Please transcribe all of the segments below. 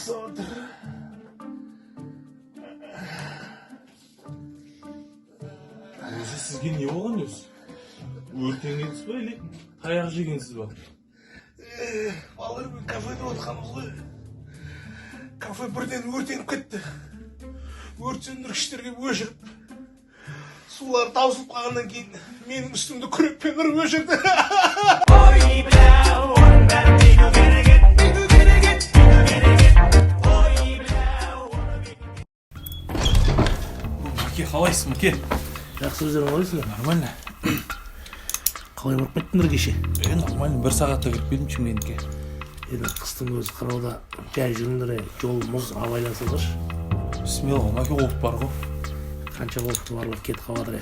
Қақсап жатыр. Өзі сізге не болған өзі? Өртенгенсіз ба или таяқ жегенсіз ба? Балалармен кафеде отырғанбыз ғой. Кафе бірден өртеніп кетті. Өрт сөндіргіштер келіп өшіріп, сулар таусылып қалғаннан кейін менің үстімді күрекпен ұрып өшірді. Ой, бля, оның бәрін бүйту керек еді, бүйту керек еді, бүйту керек еді. Ой, бля, оны бүйту. Мәке, қалайсыз, Мәке? Жақсы, өздерің қалайсыңдар? Нормально. Қалай барып кеттіңдер кеше? Е, нормально, бір сағатта кіріп келдім Шымкентке. Енді қыстың өзі қырауда, жай жүріңдер, е, жол мұз, абайласыңдаршы. Смело, Мәке, опыт бар ғой. Қанша опыты барлар кетіп қалып жатыр, е.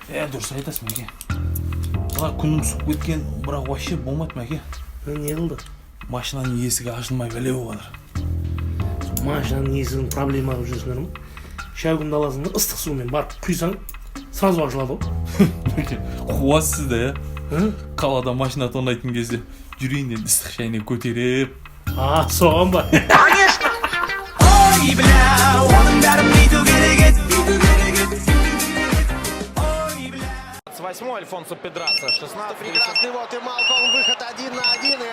Е, дұрыс айтасың, Мәке. Мына күнім суып кеткен, бірақ вообще болмады, Мәке. Е, не қылды? Машинаның есігі ашылмай бәле болып жатыр. Машинаның есігін проблема қылып жүрсіңдер ма? Шәугімді аласың да, ыстық сумен барып құйсаң, сразу ашылады ғой. Мәке, қуасыз да, иә? Ы? Қалада машина тонайтын кезде жүрейін енді, ыстық шайнек көтеріп. А, соған ба? Ой, бля, оның бәрін бүйту керек еді, бүйту керек еді, бүйту керек еді. Ой, бля. 28-й Альфонсо Педраса, 16. Прекрасный вот и Малкольм. Выход 1 на 1 и 1-0 в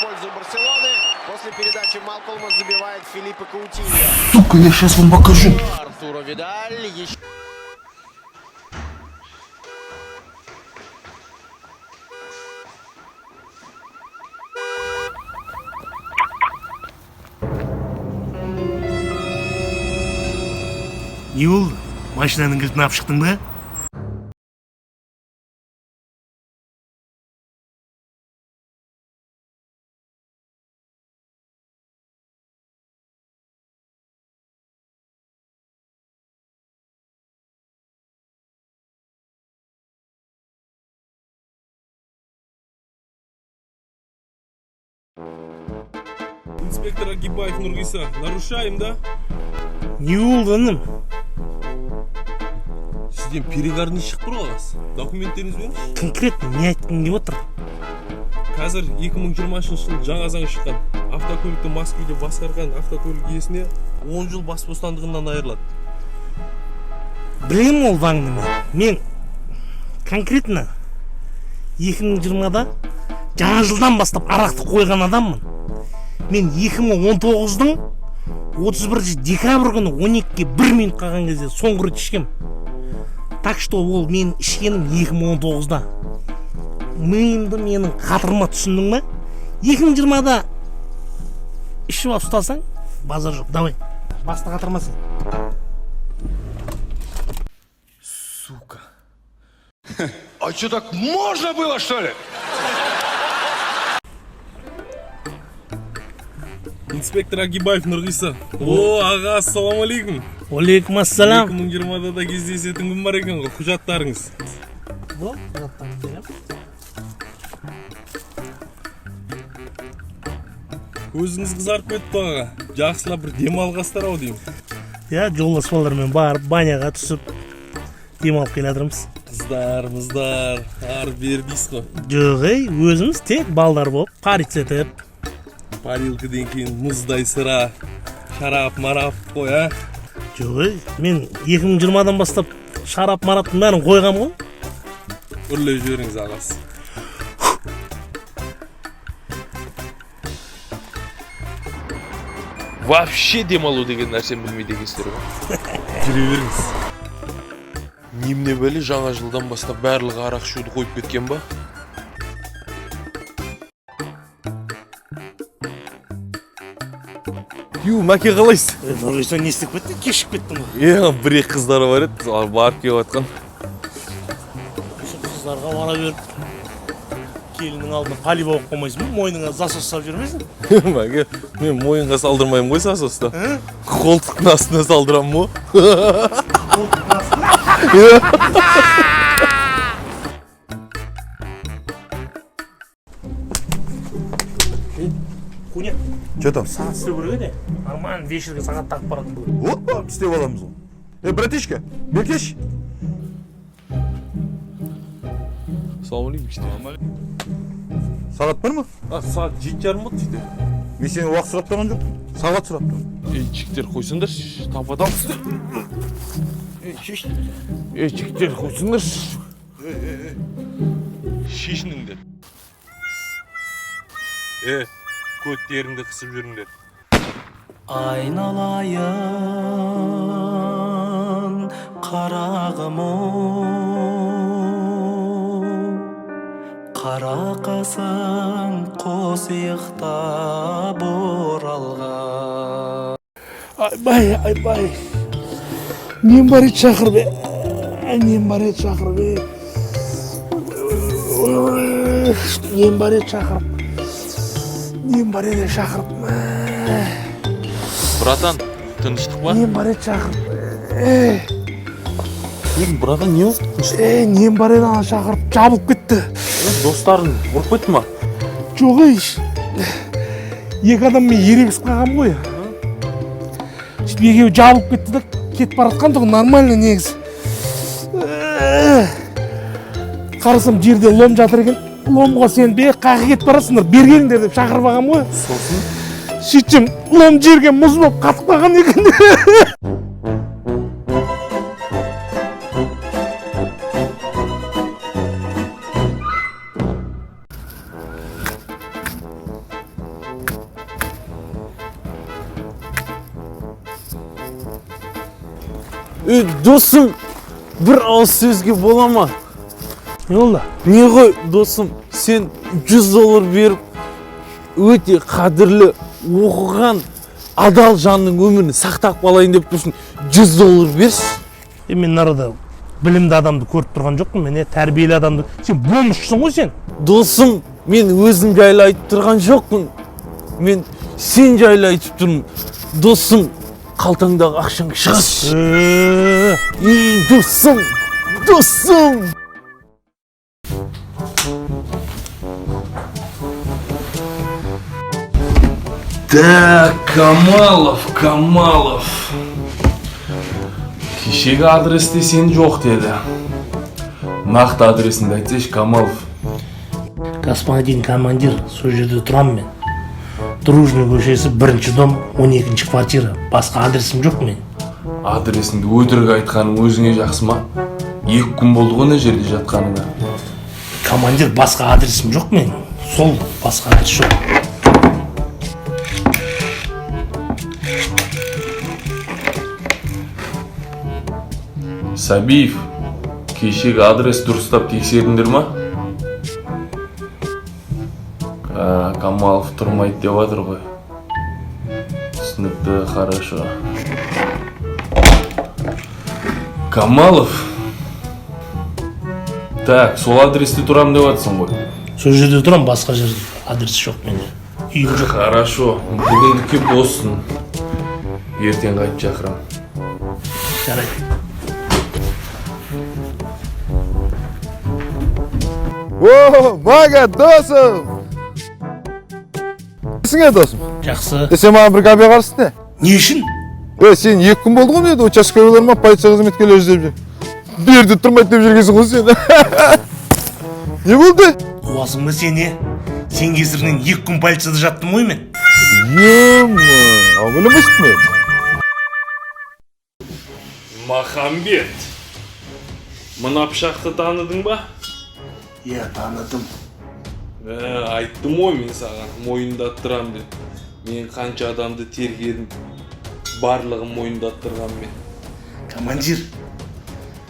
пользу Барселоны. После передачи Малкольма забивает Филиппе Каутиньо. Сука, я сейчас вам покажу. Артуро Видаль еще. Не болды, машинаның кілтін алып шықтың ба? Инспектор Агибаев Нұрғиса, нарушаем, да? Не болды, інім? Сізден перегарный шығып тұр ғой, ағасы. Документтеріңізді беріңізші. Конкретно не айтқың келіп отыр? Қазір 2020 жылы жаңа заң шыққан. Автокөлікті мас күйде басқарған автокөлік иесіне 10 жыл бас бостандығынан айырылады. Білемін ол заңды. Мен конкретно 2020-да жаңа жылдан бастап арақты қойған адаммын. Мен 2019-дың 31 декабрь күні 12-ге 1 минут қалған кезде соңғы рет ішкем. Так что ол менің ішкенім 2019-да. Миымды менің қатырма, түсіндің ба? 2020-да ішіп алып ұстасаң, базар жоқ. Давай, басты қатырма сен. Сука. А что, так можно было, что ли? Инспектор Агибаев Нұрғиса. О, аға, ассалаумағалейкум. Уалейкум ассалам. 2020-да да кездесетін күн бар екен ғой, құжаттарыңыз. Бұл құжаттарыңды беремін. Көзіңіз қызарып кетті ғой, аға. Жақсылап бір демалғансыздар ау деймін. Иә, жолдас балалармен барып, баняға түсіп, демалып келе жатырмыз. Қыздар, мыздар, ары бері дейсіз ғой. Жоқ, ей, өзіміз тек балдар болып, париться етіп. Парилкіден кейін мұздай сыра, шарап, марап қой, а? Жоқ, ей, мен 2020-дан бастап шарап мараптың бәрін қойғам ғой. Үрлеп жіберіңіз, ағасы. Вообще демалу деген нәрсені білмейді екенсіздер ғой. Жүре беріңіз. Немене бәле, жаңа жылдан бастап барлығы арақ ішуді қойып кеткен ба? Ю, Мәке, қалайсыз? Е, Нұрғиса, не істеп кеттің? Кешігіп кеттің ғой. Е, бір екі қыздары бар еді, солар барып келіп жатқан. Осы қыздарға бара беріп, келіннің алдына пали болып қалмайсың ба? Мойныңа засос салып жүрмейсің? Мәке, мен мойынға салдырмаймын ғой засосты. Қолтықтың астына салдырамын ғой. Қолтықтың астына? Куня. Че там? Сағат істеу керек еді. Нормально вечерге сағат тағып баратын бүгін. Вот, барып істеп аламыз ғой. Е, братишка, беркеш. Ассалаумағалейкум. Сағат бар ма? А, сағат 7:30 болды дейді. Мен сенен уақыт сұрап тұрған жоқпын, сағат сұрап тұрмын. Ей, жігіттер, қойсаңдаршы, тапа-тал. Ей, жігіттер, қойсаңдаршы. Шешініңдер. Е, көттеріңді қысып жүріңдер. Айналайын қарағым оу, қара қасың қос иықтап оралған. Айбай, айбай, нем бар еді, шақырып, е, нем бар еді, шақырып, е? Ой, нем бар еді, шақырып, нем бар еді, шақырып? Братан, тыныштық па? Нем бар еді, шақырып, е? Братан, не болды? Е, нем бар еді, ана шақырып, жабылып кетті. Достарың ұрып кетті ма? Жоқ, ей, екі адаммен ерегісіп қалғанмын ғой. Сөйтіп екеуі жабылып кетті да, кетіп бара жатқан тұғын нормально негізі. Қарасам, жерде лом жатыр екен. Ломға сеніп, е, қаяққа кетіп барасыңдар, бері келіңдер деп шақырып алғанмын ғой. Сосын? Сөйтсем, лом жерге мұз болып қатып қалған екен. Ей, досым, бір ауыз сөзге бола ма? Не болды? Не ғой, досым, сен 100 доллар беріп, өте қадірлі, оқыған, адал жанның өмірін сақтап қалайын деп тұрсың. 100 доллар берші. Е, мен арада білімді адамды көріп тұрған жоқпын мен, е, тәрбиелі адамды. Сен бомжсың ғой сен. Досым, мен өзім жайлы айтып тұрған жоқпын. Мен сен жайлы айтып тұрмын. Досым, қалтаңдағы ақшаңды шығаршы. Ей, досым, досым. Так, Камалов, Камалов. Кешегі адресте сен жоқ деді. Нақты адресіңді айтсайшы, Камалов. Господин командир, сол жерде тұрамын мен. Дружный көшесі, бірінші дом, 12-ші квартира. Басқа адресім жоқ мен. Адресіңді өтірік айтқаның өзіңе жақсы ма? 2 күн болды ғой мына жерде жатқаныңа. Командир, басқа адресім жоқ мен. Сол, басқа адрес жоқ. Сабиев, кешегі адрес дұрыстап тексердіңдер ма? А, Камалов тұрмайды деп жатыр ғой. Түсінікті, хорошо. Камалов. Так, сол адресте тұрамын деп жатсың ғой. Сол жерде тұрамын, басқа жерде адрес жоқ менде. Үйім жоқ. Хорошо, бүгіндікке боссын. Ертең қайтып шақырамын. Жарайды. О, мага, досым! Несің, е, досым? Жақсы. Е, сен маған бір гәп қарсың, не? Не үшін? Е, сен 2 күн болды ғой, не, участковыйлар ма, полиция қызметкерлері іздеп жүр. Бұл жерде тұрмайды деп жүргенсің ғой сен. Не болды? Қуасың ба сен, е? Сен кесірінен 2 күн полицияда жаттым ғой мен. Ема, а ойламайсың ба? Махамбет, мына пышақты таныдың ба? Иә, таныдым. Ә, айттым ғой мен саған мойындаттырам деп. Мен қанша адамды тергедім, барлығын мойындаттырған мен. Командир,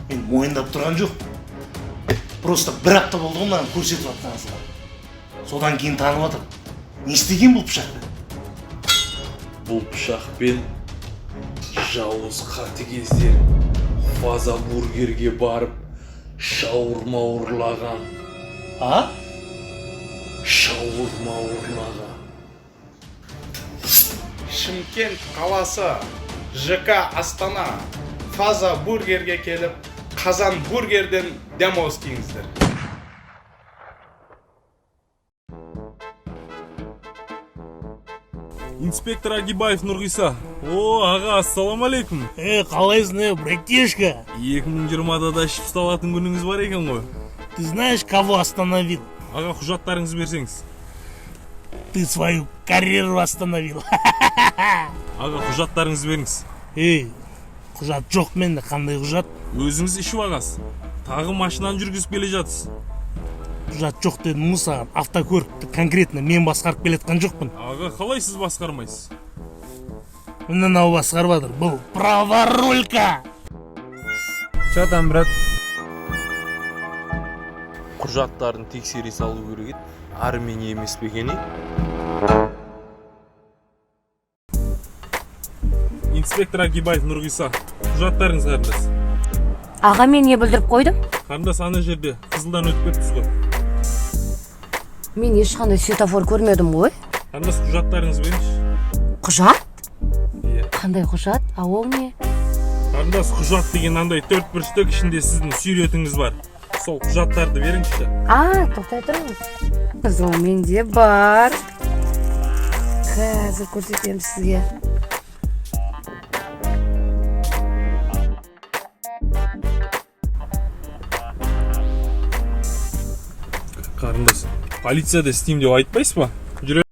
мен мойындап тұрған жоқ. Просто бір апта болды ғой маған көрсетіп жатқаныңызға. Содан кейін танып жатырмын. Не істеген бұл пышақпен? Бұл пышақпен жауыз қатыгездер Фаза бургерге барып, шаурма ұрлаған. А? Шаурма ұрлаған. Шымкент қаласы, ЖК Астана, Фаза бургерге келіп, қазан бургерден демалыс істеңіздер. Инспектор Агибаев Нұрғиса. О, аға, ассалаумағалейкум. Е, қалайсың, е, братишка? 2020-да да ішіп салатын күніңіз бар екен ғой. Ты знаешь, кого остановил? Аға, құжаттарыңызды берсеңіз. Ты свою карьеру остановил. Аға, құжаттарыңызды беріңіз. Ей, құжат жоқ менде, қандай құжат? Өзіңіз ішіп ағасыз. Тағы машинаны жүргізіп келе жатсыз. Құжат жоқ дедім ғой саған. Автокөлікті конкретно мен басқарып келе жатқан жоқпын. Аға, қалай сіз басқармайсыз? Міне, мынау басқарып жатыр. Бұл праворулька. Че там, брат? Құжаттарын тексере салу керек еді. Армения емес пе екен, е? Инспектор Агибаев Нұрғиса. Құжаттарыңыз, қарындас. Аға, мен не бүлдіріп қойдым? Қарындас, ана жерде қызылдан өтіп кеттіңіз ғой. Мен ешқандай светофор көрмедім ғой. Қарындас, құжаттарыңызды беріңізші. Құжат? Иә. Қандай құжат? А ол не? Қарындас, құжат деген андай төрт бұрыштық, ішінде сіздің суретіңіз бар. Сол құжаттарды беріңізші. А, тоқтай тұрыңыз. Ол менде бар. Қазір көрсетемін сізге. Қарындас, полицияда істеймін деп айтпайсыз ба? Жүре.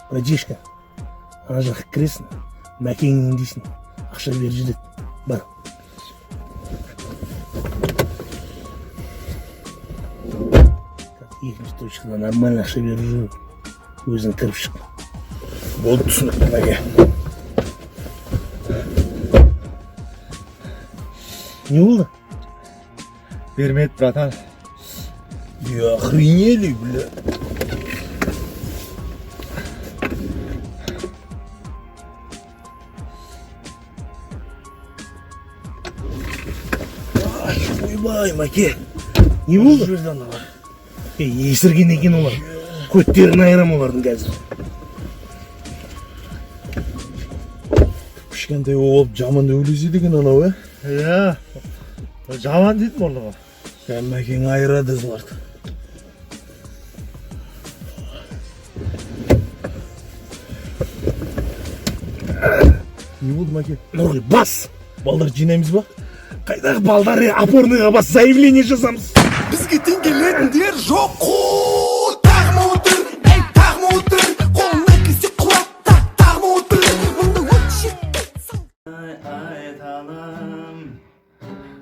Братишка, ана жаққа кіресің, Мәкеңнің дейсің, ақша беріп жібереді. Бар. Екінші точкада нормально ақша беріп жүр. Өзің кіріп шық. Болды, түсінікті, Мәке. Не болды? Бермеді, братан. Я охренели, бля. Ай, ойбай, Мәке. Не болды? Ей, есірген екен олар. Көттерін айырам олардың қазір. Кішкентай болып жаман өлесі екен анау, ә? Иә. Жаман дейді мұрныңа. Ә, Мәкең айырады соларды. Не болды, Мәке? Нұрғи, бас! Балдар жинаймыз ба? Қайдағы балдар, е, опорныйға бас, заявление жазамыз. Бізге тең келетіндер жоқ қой. Тағы отыр, ей, тағы отыр. Қолына келсе құлат, тағы отыр. Мұнда өтші. Айталым,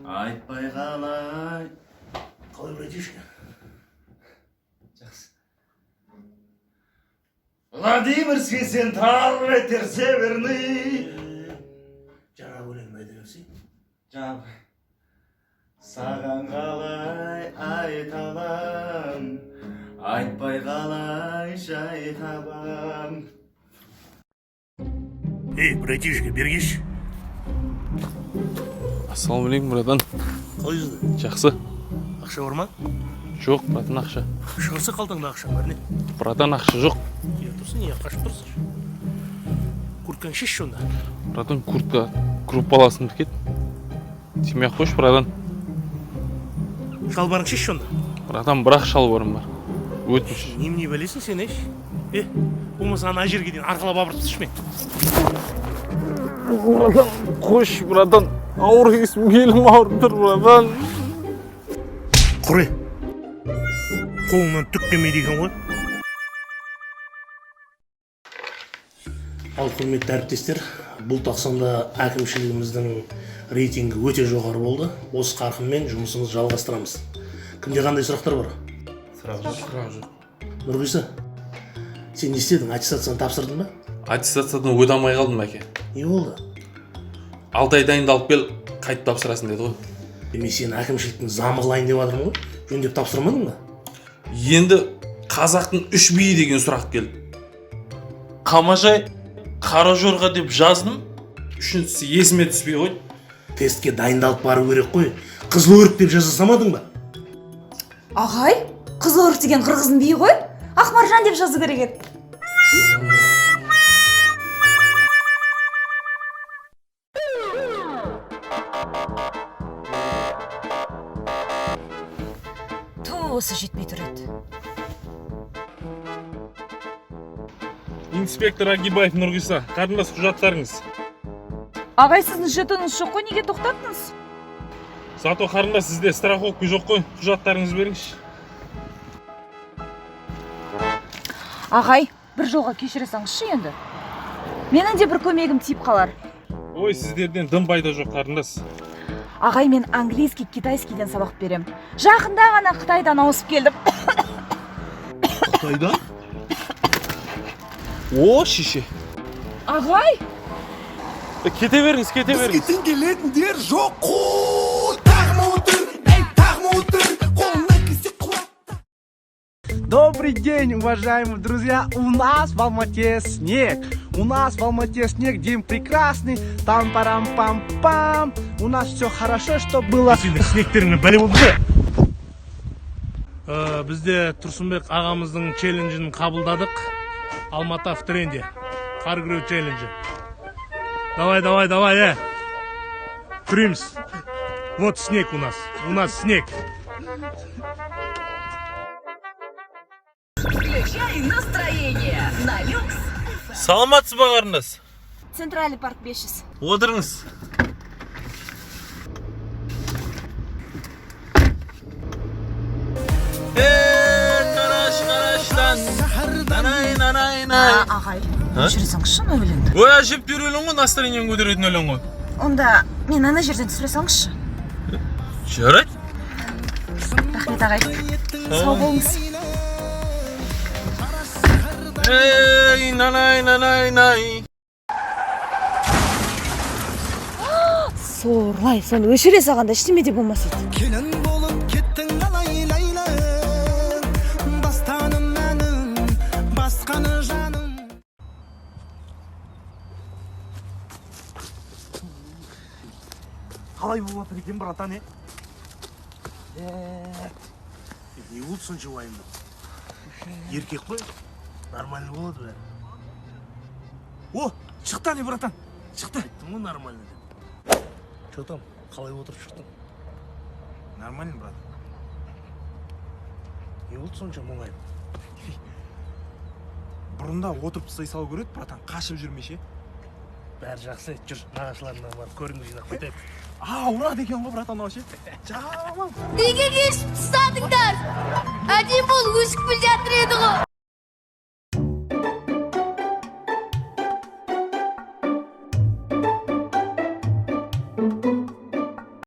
айтпай қалай. Қалай, братишка? Жақсы. Владимирский централ, ветер северный. Жаңа өлеңді айта берсей. Жаңа саған қалай айталам, айтпай қалай жай табам. Ей, братишка, бергеш. Ассалаумағалейкум, братан. Қалай жүрді? Жақсы. Ақша бар ма? Жоқ, братан, ақша. Шығарса қалтаңда ақша бар, не? Братан, ақша жоқ. Не тұрсың, не қашып тұрсың? Куртканы шешші онда. Братан, куртка группаласымдікі еді. Тимей ақ қойшы, братан. Шалбарыңды шешші онда. Братан, бірақ шалбарым бар. Өтініш. Немене бәлесің сен, еш? Е, болмаса ана жерге дейін арқалап апарып тасташы мен. Братан, қойшы, братан. Ауыр есім, белім ауырып тұр, братан. Құре. Қолыңнан түк келмейді екен ғой. Ал, құрметті әріптестер, бұл тоқсанда әкімшілігіміздің рейтингі өте жоғары болды. Осы қарқынмен жұмысымызды жалғастырамыз. Кімде қандай сұрақтар бар? Сұрақ жоқ. Сұрақ жоқ. Нұрғиса, сен не істедің? Аттестацияны тапсырдың ба? Аттестациядан өте алмай қалдым, әке. Не болды? 6 ай дайындалып кел, қайтып тапсырасың деді ғой. Мен сені әкімшіліктің замы қылайын деп жатырмын ғой. Жөндеп тапсырмадың ба? Енді қазақтың үш биі деген сұрақ келді. Қамажай, қара жорға деп жаздым. Үшіншісі есіме түспей қойды. Тестке дайындалып бару керек қой. Қызыл өрік деп жаза салмадың ба? Ағай, қызыл өрік деген қырғыздың биі ғой. Ақмаржан деп жазу керек еді. Ту, осы жетпей тұр еді. Инспектор Агибаев Нұрғиса, қарындас, құжаттарыңыз. Ағай, сіздің жетоныңыз жоқ қой, неге тоқтаттыңыз? Зато, қарындас, сізде страховка жоқ қой, құжаттарыңызды беріңізші. Ағай, бір жолға кешіре салыңызшы енді. Менің де бір көмегім тиіп қалар. Ой, сіздерден дым пайда жоқ, қарындас. Ағай, мен английский, китайскийден сабақ берем. Жақында ғана Қытайдан ауысып келдім. Қытайдан? О, шеше. Ағай! Кете беріңіз, кете Бізге беріңіз. тең келетіндер жоқ қой. Тағым отыр, ей, тағым отыр, қолына келсе құлат. Добрый день, уважаемые друзья! У нас в Алмате снег! У нас в Алмате снег, день прекрасный, там парам пам пам. У нас все хорошо, что было. Сендер снегтеріңмен бәле болды ғой. Бізде Тұрсынбек ағамыздың челленджін қабылдадық. Алматы в тренде. Қар күреу челленджі. Давай, давай, давай, э. Күреміз. Вот снег у нас. У нас снег. Включай настроение на люкс. Саламатсыз ба, қарындас? Центральный парк 500. Отырыңыз. Қараш, қараштан. Нанай, нанай, най. Ағай, өшіре салыңызшы мына өлеңді. Ой, әжептәуір өлең ғой, настроениені көтеретін өлең ғой. Онда мен ана жерден түсіре салыңызшы. Жарайды. Рахмет, ағай. Сау болыңыз. Ей, нанай, нанай, най. Сорлай, соны өшіре салғанда ештеме де болмас еді. Келін болып кеттің қалай, Ләйлі? Бастаным әнім, басқаны жаным. Қалай болып жатыр екен, братан, е? Не болды сонша уайымдап? Еркек қой, нормально болады бәрі. О, шықты әне, братан, шықты. Айттым ғой нормально деп. Че там, қалай отырып шықтың? Нормально, брат. Не болды сонша мұңайып? Бұрында отырып тастай салу керек, братан, қашып жүрме ше. Бәрі жақсы, жүр, нағашыларымнан барып көрінгі жинап қайтайық. А, ұрады екен ғой, братан, вообще. Жаман. Неге кешіп тастадыңдар? Әдемі болып өсіп келе.